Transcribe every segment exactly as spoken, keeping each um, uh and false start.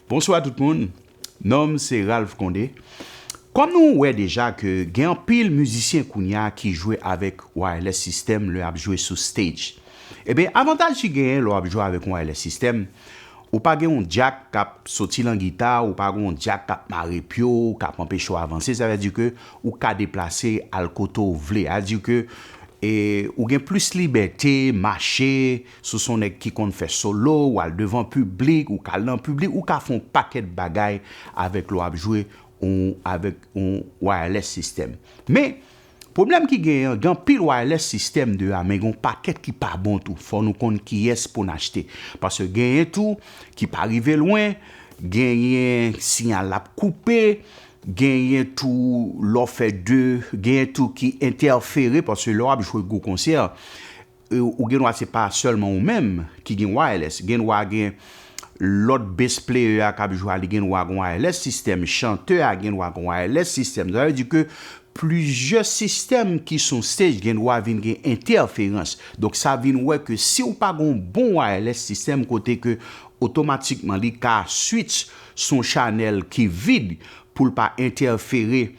Bonswa tout moun. Non m se Ralph Condé. Kòm nou wè deja ke gen anpil mizisyen kounya ki jwe avèk wireless system lè y ap jwe sou stage. Ebyen, avantaj ki genyen lè w ap jwe avèk yon wireless system, ou pa gen yon jack k ap soti nan gita, ou pa gen yon jack k ap mare pye w, k ap anpeche w avanse, sa vle di ke ou ka deplase al kote w vle. A di ke e ou gen plis libète, mache, si w se yon nèg ki konn fè solo, ou al devan piblik, ou ka al nan piblik, ou ka fè yon pakèt bagay avèk lè w ap jwe ou avèk yon wireless system. Men, pwoblèm ki genyen an, gen anpil wireless system deyò a, men gen yon pakèt ki pa bon tou. Fò nou konn kiyès pou n achte. Paske genyen tou ki pa rive lwen, genyen siyal l ap koupe, genyen tou lè w fè de, genyen tou ki entèfere, paske lè w ap jwe gwo konsè, e, ou gen dwa se pa sèlman ou menm ki gen wireless, gen dwa gen lòt bass player a k ap jwe a, li gen dwa gen wireless system, chantè a gen dwa gen wireless system. Sa vle di ke plizyè sistèm ki sou stage gen dwa vin gen entèferans. Donk, sa vin wè ke si w pa gen yon bon wireless system kote ke otomatikman li ka switch sou yon chanèl ki vid pou l pa entèfere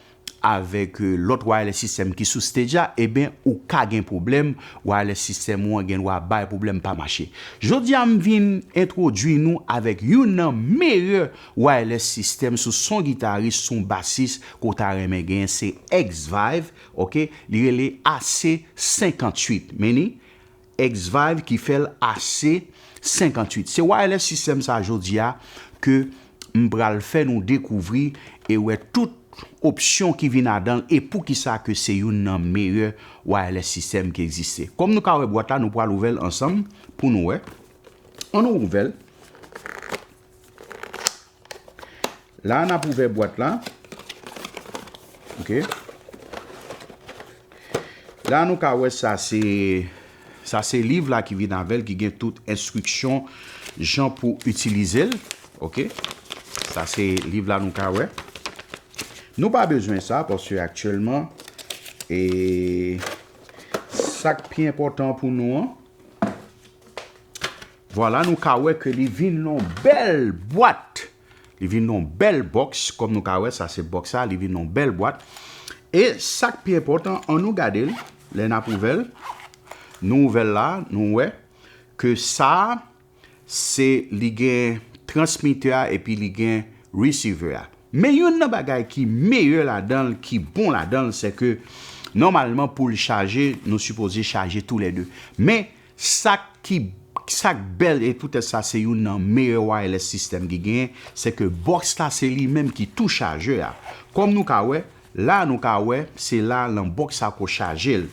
avèk, e, lòt wireless system ki sou stage la, ebyen, ou ka gen pwoblèm, wireless system ou an gen dwa bay pwoblèm, pa mache. Jodi a, m vin entwodui nou avèk youn nan meyè wireless system si w se yon gitaris, si w se yon basis, ke w ta renmen genyen, se X-Vive, oke? Li rele A C senkanntuit. Men li, X-Vive ki fè l A C senkanntuit. Se wireless system sa jodi a ke m pral fè nou dekouvri e wè tout opsyon ki vin ladan l e poukisa ke se youn nan meyè wireless system ki egziste. Kòm nou ka wè bwat la, nou pral ouvè l ansanm pou nou wè. Ann nou ouvè l. La, n ap ouvè bwat la. Oke. La, nou ka wè sa se, sa se liv la ki vin avè l, ki gen tout enstriksyon, jan pou itilize l. Oke. Sa se liv la nou ka wè. Nou pa bezwen sa, paske aktyèlman, e sa k pi enpòtan pou nou an, vwala, nou ka wè ke li vin nan yon bèl bwat. Li vin nan yon bèl bòks, kòm nou ka wè, sa se bòks la, li vin nan yon bèl bwat. E sa k pi enpòtan, ann nou gade l, lè n ap ouvè l, nou ouvè l la, nou wè ke sa a, se li gen transmitè a epi li gen resevè a. Men youn nan bagay ki meyè ladan l, ki bon ladan l, se ke nòmalman pou l chaje, nou sipoze chaje toulède. Men sa ki, sa k bèl e poutèt sa se youn nan meyè wireless system ki genyen, se ke bòks la se li menm ki tou chajè a. Kòm nou ka wè, la nou ka wè, se la nan bòks sa ke w chaje l.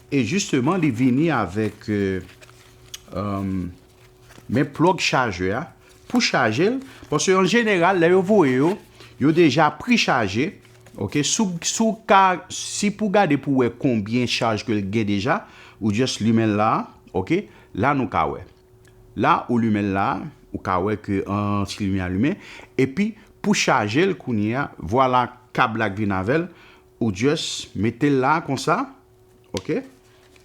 E jisteman, li vini avèk, e, e, men plug chajè a pou chaje l, paske an jeneral, lè yo voye yo, yo deja pre-chaje, oke, si w, si w ka, si pou gade pou wè konbyen chaj ke l gen deja, ou just limen l la, oke, la nou ka wè. La, ou limen l la, ou ka wè ke an ti limyè limen, epi pou chaje l kounye a, vwala kab la k vin avè l, ou just mete l la konsa, oke?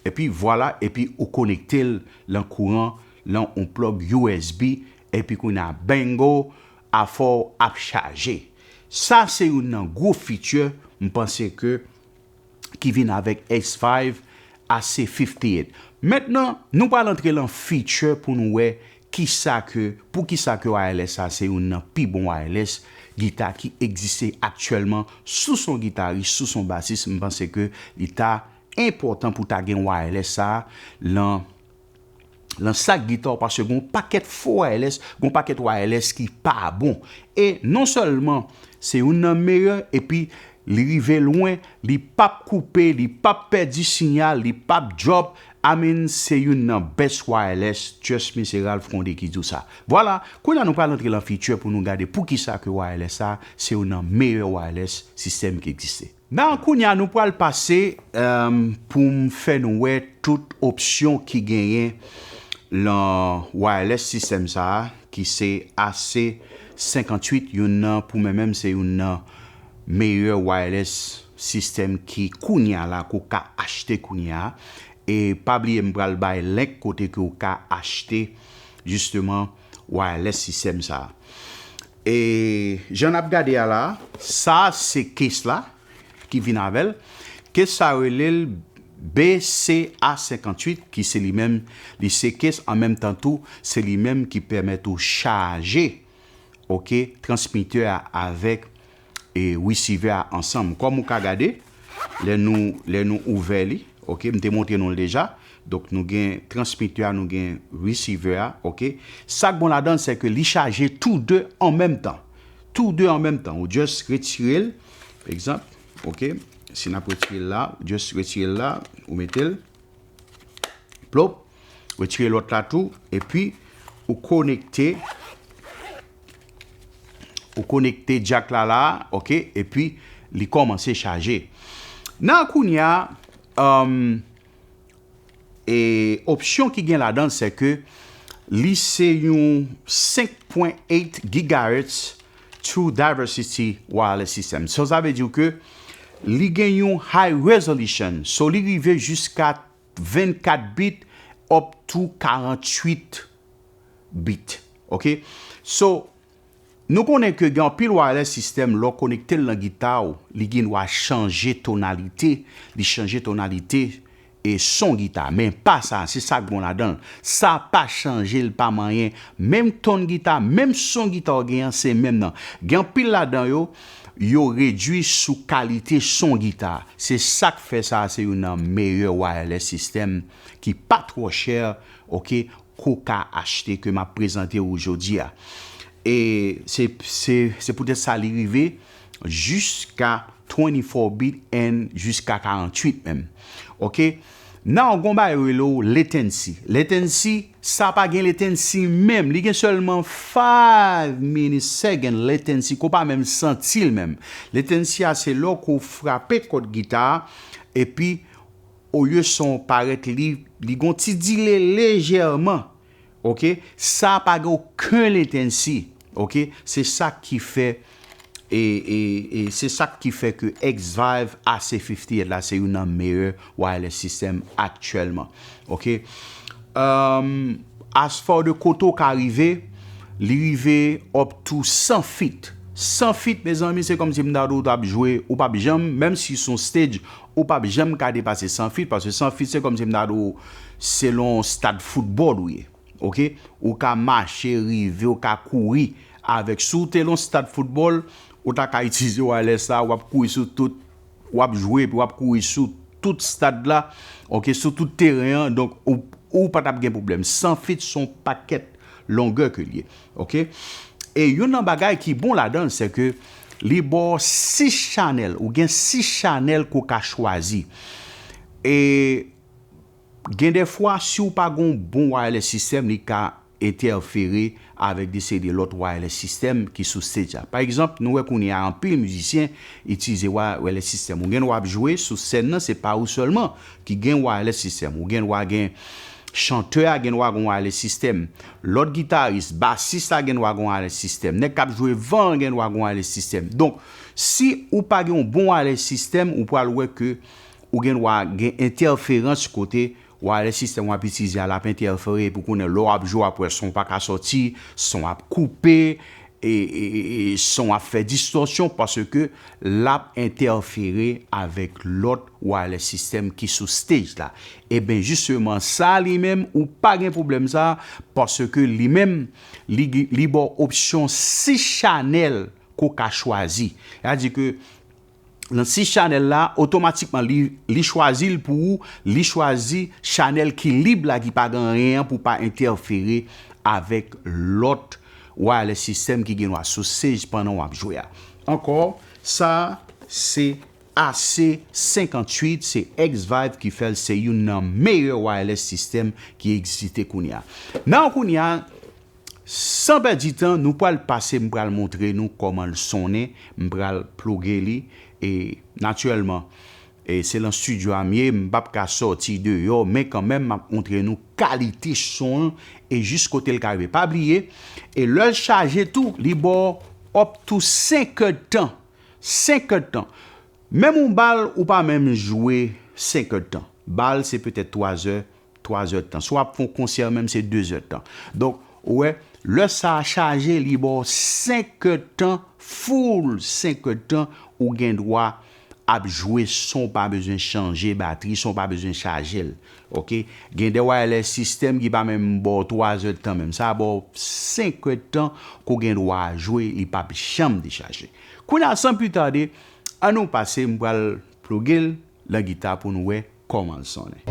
Epi vwala, epi ou konekte l lan kouran, lan yon plug U S B, epi kounye a, bingo, afè w ap chaje. Sa se youn nan gwo feature, m panse ke, ki vin avèk X-Vive A C fifty-eight. Mentnan, nou pral antre lan feature pou nou wè kisa ke, poukisa ke wireless sa se youn nan pi bon wireless gita ki egziste aktyèlman, si w se yon gitaris, si w se yon basis, m panse ke li ta enpòtan pou ta gen wireless sa lan, lan sak gita w, paske gen yon pakèt fo wireless, gen yon pakèt wireless ki pa bon. E non sèlman se youn nan meyè, epi li rive lwen, li p ap koupe, li p ap pèdi siyal, li p ap drop. I mean, se youn nan best wireless, trust me, se Ralph Condé ki di w sa. Vwala, kounye a nou pral antre lan feature pou nou gade poukisa ke wireless sa se youn nan meyè wireless sistèm ki egziste. Nan kounye a nou pral pase, e, pou m fè nou wè tout opsyon ki genyen lan wireless sistèm sa a, ki se A C senkanntuit, youn nan, pou mwen menm, se youn nan meyè wireless sistèm ki kounye a la, ke w ka achte kounye a. E pa bliye, m pral bay link kote ke w ka achte, jisteman, wireless sistèm sa a. E jan n ap gade a la, sa se case la ki vin avè l. Case sa rele l B C A senkanntuit, ki se li menm, li se case an menm tan tou, se li menm ki pèmèt ou chaje, oke, transmitè a avèk e receiver a ansanm. Kòm ou ka gade, lè nou, lè nou ouvè li, oke, m te montre nou l deja. Donk, nou gen transmitè a, nou gen receiver a, oke. Sa k bon ladan l, se ke li chaje tou de an menm tan. Tou de an menm tan. Ou just retire l, pa egzanp, oke. Si n ap retire l la, ou just retire l la, ou mete l. Plop, retire lòt la tou, epi ou konekte, ou konekte jack la la, oke, epi li kòmanse chaje. Nan kounye a, um, e opsyon ki gen ladan l, se ke li se yon senk pwen uit gigahertz true diversity wireless system. So, sa vle di ke li gen yon high resolution. So, li rive jiska vennkat bit up to karanntuit bit. Oke? So, nou konnen ke gen anpil wireless system, lè w konekte l nan gita w, li gen dwa chanje tonalite, li chanje tonalite e son gita. Men pa sa, se sa k bon ladan l. Sa pa chanje l, pa manyen. Menm ton gita, menm son gita w gen an, se menm nan. Gen anpil ladan yo, yo redui sou kalite son gita. Se sa k fè sa se youn nan meyè wireless system ki pa twò chè, oke, ke w ka achte, ke m ap prezante w jodi a. E se, se, se poutèt sa li rive jiska twenty-four bit and jiska karanntuit menm. Oke? Nan yon bagay yo rele w latency. Latency, sa pa gen latency menm. Li gen sèlman five millisecond latency ke w pa menm santi l menm. Latency a se lè ke w frape kòd gita a, epi olye son parèt li, li gon ti delay lejèman. Oke? Sa pa gen okenn latency. Oke? Se sa ki fè, e, e, e se sa ki fè ke X Vive A C fifty eight la se youn nan meyè wireless system aktyèlman. Oke? Um, as far de kote w ka rive, li rive up to san feet. San feet, mezanmi, se kòmsi m ta di w t ap jwe, ou p ap janm, menm si se yon stage, ou p ap janm ka depase san feet, paske san feet se kòmsi m ta di w, selon stad foutbòl ou ye. Oke? Ou ka mache, rive, ou ka kouri avèk. Si w te nan yon stad foutbòl, ou ta ka itilize wireless la, w ap kouri sou tout, w ap jwe, epi w ap kouri sou tout stad la, oke, sou tout teren an. Donk, ou, ou pa t ap gen pwoblèm. San feet se yon pakèt longè ke l ye, oke? E youn nan bagay ki bon ladan l, se ke li ba w sis chanèl. Ou gen sis chanèl ke w ka chwazi. E gen de fwa, si w pa gen yon bon wireless system, li ka entèfere avèk de seri de lòt wireless system ki sou stage la. Pa egzanp, nou wè kounye a anpil mizisyen itilize wi-, wireless system. Ou gen dwa ap jwe sou sèn nan, se pa ou sèlman ki gen wireless system. Ou gen dwa gen chantè a gen dwa gen wireless system. Lòt gitaris, basis la gen dwa gen wireless system. Nèg k ap jwe van an gen dwa gen wireless system. Donk, si ou pa gen yon bon wireless system, ou pral wè ke ou gen dwa gen entèferans kote wireless system w ap itilize a l ap entèfere, epi kounye a lè w ap jwe w ap wè son pa ka sòti, son ap koupe, e, e, e, e son ap fè distòsyon paske l ap entèfere avèk lòt wireless system ki sou stage la. Ebyen, jisteman, sa li menm, ou pa gen pwoblèm sa, paske li menm, li, li ba w opsyon sis chanèl ke w ka chwazi. Sa di ke nan sis chanèl la, otomatikman, li, li chwazi l pou ou, li chwazi chanèl ki lib la, ki pa gen anyen an pou pa entèfere avèk lòt wireless system ki gen dwa sou stage pandan w ap jwe a. Ankò, sa se A C senkanntuit, se X Vive ki fè l, se youn nan meyè wireless system ki egziste kounye a. Nan kounye a, san pèdi tan, nou pral pase, m pral montre nou kòman l sonnen, m pral ploge li, e natirèlman, e se nan estidyo a m ye, m p ap ka sòti deyò, men kanmenm, m ap montre nou kalite son l, e jis kote l ka rive. Pa bliye, e lè l chaje tou, li ba w up to senk èdtan. Senk èdtan. Menm yon bal, ou pa menm jwe senk èdtan. Bal, se petèt twa zè, twa zè tan. Si w ap fè yon konsè menm, se de zè tan. Donk, ou wè, Lè sa a chaje, li ba w senk èdtan, full senk èdtan, ou gen dwa ap jwe san w pa bezwen chanje batri, san w pa bezwen chaje l. Oke? Gen de wireless system ki pa menm ba w twa zèdtan menm. Sa a ba w senk èdtan ke w gen dwa jwe, li p ap janm dechaje. Kounye a, san pli tade, ann nou pase, m pral ploge l nan gita pou nou wè kòman l sonnen.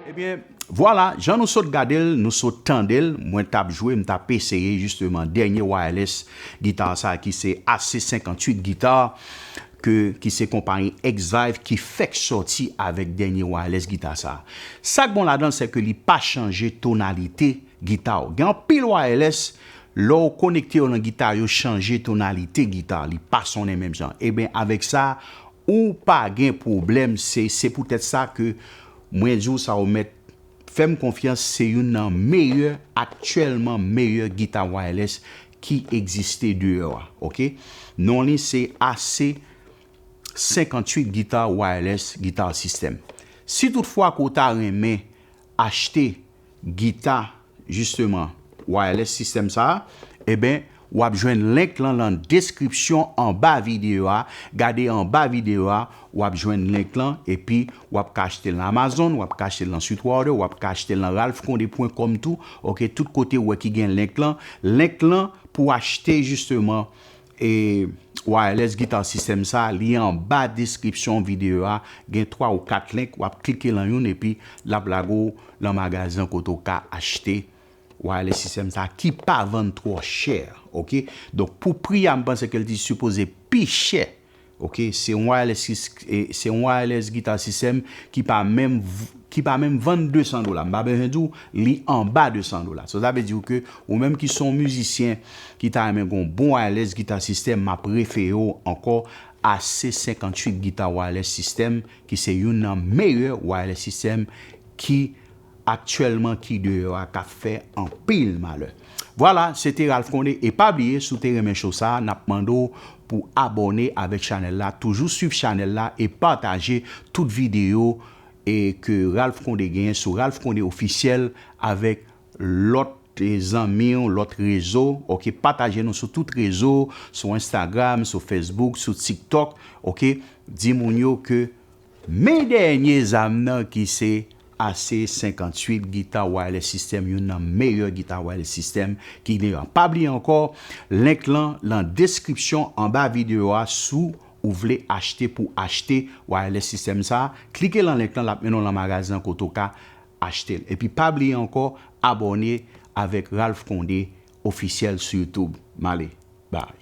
Ebyen, vwala, jan nou sot gade l, nou sot tande l, mwen t ap jwe, m t ap eseye jisteman dènye wireless gita sa ki se A C senkanntuit gita, ke, ki se konpayi X-Vive ki fèk sòti avèk dènye wireless gita sa. Sa k bon ladan l, se ke li pa chanje tonalite gita w. Gen anpil wireless, lè w konekte yo nan gita, yo chanje tonalite gita, li pa sonnen menm jan. Ebyen, avèk sa, ou pa gen pwoblèm. Se, se poutèt sa ke mwen di w sa, ou mèt fè m konfyans, se youn nan meyè, aktyèlman meyè gita wireless ki egziste deyò a, oke? Non li se A C senkanntuit Guitar Wireless Guitar System. Si toutfwa ke w ta renmen achte gita, jisteman, wireless system sa a, ebyen, w ap jwenn link lan nan deskripsyon anba videyo a. Gade anba videyo a, w ap jwenn link lan, epi w ap ka achte l nan Amazon, w ap ka achte l nan Sweetwater, w ap ka achte l nan ralph condé point com tou. Oke, tout kote w wè ki gen link lan. Link lan pou achte, jisteman, e wireless guitar system sa, li anba deskripsyon videyo a, gen twa ou kat link, w ap klike lan youn epi l ap lage w lan magazen kote w ka achte wireless system sa ki pa vann twò chè, oke? Donk, pou pri a, m panse ke l te sipoze pi chè, oke? Se yon wireless sys-, e, se yon wireless guitar system ki pa menm v-, ki pa menm vann de san dola. M pa bezwen di w, li anba de san dola. So, sa vle di w ke ou menm ki se yon mizisyen ki ta renmen gen yon bon wireless guitar system, m ap refere w ankò A C senkanntuit Guitar Wireless System, ki se youn nan meyè wireless system ki aktyèlman ki deyò a k ap fè anpil malè. Vwala, se te Ralph Condé. E pa bliye, si w te renmen show sa a, n ap mande w pou abòne avèk chanèl la. Toujou swiv chanèl la e pataje tout videyo e ke Ralph Condé genyen sou Ralph Condé Officiel avèk lòt, e, zanmi w, lòt rezo. Oke, pataje nou sou tout rezo, sou Instagram, sou Facebook, sou TikTok. Oke, di moun yo ke men dènye zam nan ki se A C senkanntuit Guitar Wireless System, youn nan meyè guitar wireless system ki gen an. Pa bliye ankò, link lan nan deskripsyon anba videyo a, si w vle achte, pou achte wireless system sa, klike lan link lan, l ap mennen w lan magazen an kote w ka achte l. Epi pa bliye ankò, abòne avèk Ralph Condé Officiel sou YouTube. M ale. Bye.